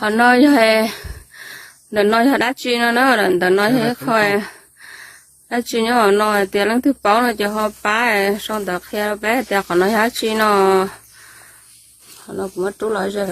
Qhov no yog, ntawm no yog dab tsi no na, ntawm no yog ib qho dab tsi nyob hauv no, tias leej twg paub no ces ho pab sau ntawv qhia rau peb tias qhov no yog dab tsi no. Qhov no kuv muab rub los ze.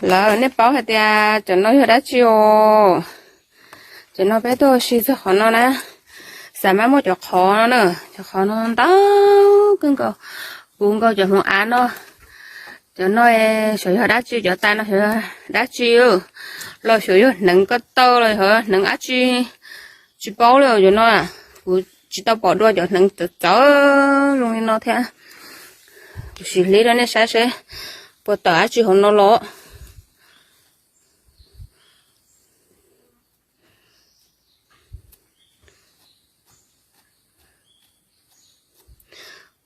Lawv, nej paub hais tias cov no yog dab tsi os? Cov no peb tuaj ua si txog qhov no na, xav mas muaj cov qhov no na, cov qhov no ntau kawg nkaus, puv nkaus cov hmoov av no. Cov no xyov yog dab tsi, cov tais no xyov yog dab tsi, los xyov yog hneev ko taw los yog hneev dab tsi, tsis paub li cov no. Kuv tsis tau pom dua cov hneev txawv txawv zoo li no thiab. Kuv sim hlib rau nej saib seb puas tawm dab tsi hauv no los.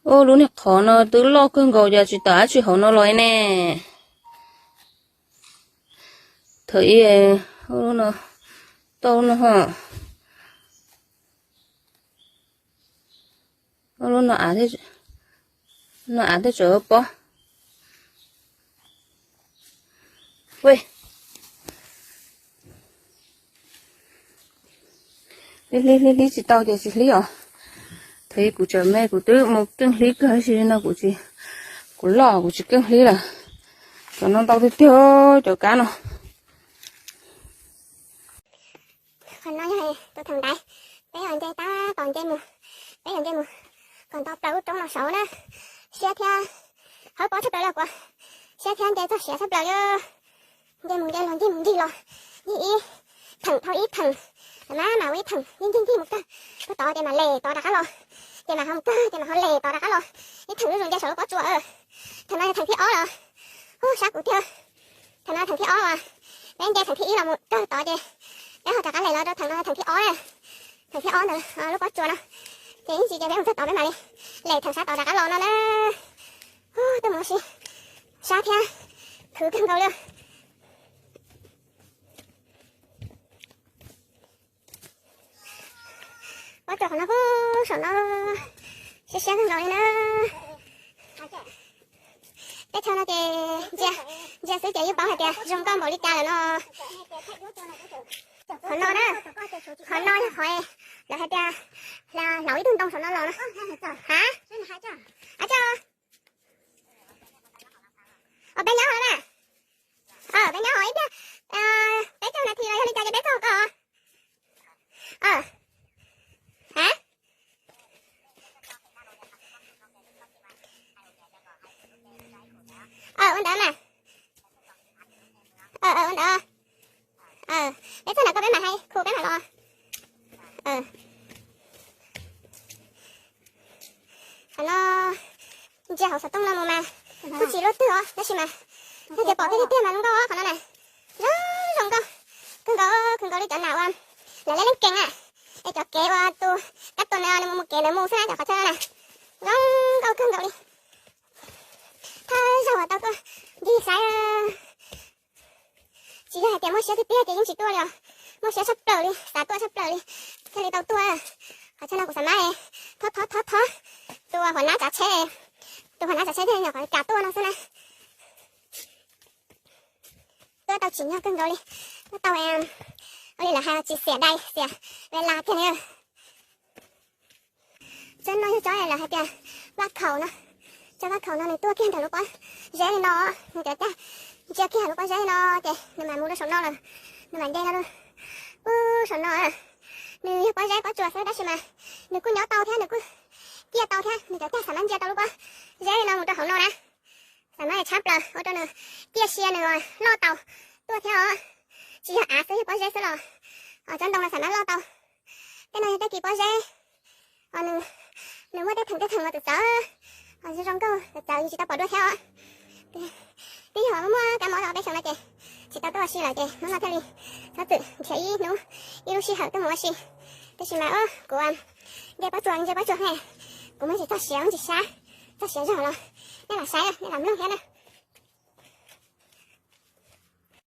Ub, lub niag qhov no twb loj kawg nkaus cas tsis tawm dab tsi hauv no los ne. Thaum ub, ub, lub no tau no ho. Ub, lub no av, no av tej tseem pob. Hlib hlib hlib hlib tsis tau ces tsis hlib os. Thaum ub kuv tseem me kuv twb mus keej hlib kawg, tab sis no kuv tsis, kuv loj kuv tsis keej hlib lawm. Cov no ntau tiag tiag cov kab no. Qhov no yog tus theem ntaiv, peb yuav nce tab tom nce mus, peb yuav nce mus kom nto plaws lub roob no saud na. Siab thiab, hawb pob tshaj plaws li kuv, siab thiab nce txog siav tshaj plaws li. Nce mus nce los, nce mus ncig los, ncig ib theem dhau ib theem, mas mas ua ib theem ncig ncig ncig mus kawg, tuaj tod ces mas les tod rov qab los, ces mas ho mus kawg ces mas ho les tod rov qab los, ib theem zuj zus nce saum lub pob tsuas. Theem no yog theem thib ob los, ub sab kuv tiag. Theem no theem thib ob, peb nce theem thib ib los mus kawg tod ces peb ho rov qab les los rau theem no theem thib ob. Theem thib ob ntawd lub pob tsuas no, ces ib ntsis ces peb mus txog tod peb mam li les theem sab tod rov qab los no na. Tuaj mus ua si sab thiab khwv kawg nkaus li. Pob tsuas qhov no kuj saum no siab siab kawg nkaus li na. Teb chaws no ces ntsia, ntsia xwb ces yeej paub hais tias zoo nkauj npaum li cas lawm no. Qhov no na, qhov no yog qhov lawv hais tias hlauv ib tug ntoo saum no los no. Ha? Os, peb nyob hauv na. Peb nyob hauv ib pliag, peb caug nas this los yog li cas ces peb txog ko. Ha? Ua ntawd mas. Ua ntawd. Peb txog ntawm ko peb mam hais khu peb mam los. Qhov no ntsia hauv xov tooj no mus mas kuj tsis luaj twg os, tab sis mas yog tias pom tiag tiag tiag mas zoo nkauj os qhov no na. Zoo zoo nkauj, kawg nkaus kawg nkaus li cov nam uas lawv leb leej kees na, es cov kev uas tus kab tua na nws mus mus kev ntawd mus xwb na cov qhov chaw no na. Zoo nkauj kawg nkaus li. Thawj zaug uas tau tuaj ncig saib. Tsis yog hais tias muaj siab tiag tiag ces yeej tsis tuaj li os. Muaj siab tshaj plaws li, xav tuaj tshaj plaws li thiaj li tau tuaj. Qhov chaw no kuv xav mas thov thov thov thov tus huas nab tsav tsheb, tus huas nab tsav tsheb thiaj li nyuam qhuav kam tuaj no xwb na. Tuaj tau tsim nyog kawg nkaus li, tuaj tau ua li lawv hais tsis xiam dai xiam ve las kiag li. Tsob no yog tsob lawv hais tias vaj khaum no. Tsob vaj khaum no nws tuaj kiag ntawm lub pob zeb li no, nws cov cag ntsia kiag lub pob zeb li no ces nws mam mus rau saum no lawm, nws mam nce no. Ub, saum no nws yog pob zeb pob tsuas xwb tab sis mas nws kuj nyob tau thiab nws kuj ciaj tau thiab, nws cov cag xam mas ntsia tau lub pob zeb li no mus rau hauv no na. Xam mas tshab plaws ua rau nws ciaj sia nws loj tau tuaj thiab os. Tsis yog av xwb, yog pob zeb xwb los tsob ntoo no xam mas loj tau. Tej no yog tej kis pob zeb, nws muaj tej theem tej theem uas txawv txawv, Ho zoo nkauj txawv tsis tau pom dua thiab os. Twb yog muaj kab mob rau peb xyoo no ces tsis tau tuaj ua si lawm ces hnub no thiaj li txhob txwm nrhiav ib hnub ib lub sij hawm tuaj mus ua si. Tab sis mas kuv nce pob tsuas nce pob tsuas ne, kuv muaj ntsis txoj siav ntsis sab, txoj siav zog los nej lam saib nej lam mloog thiab na.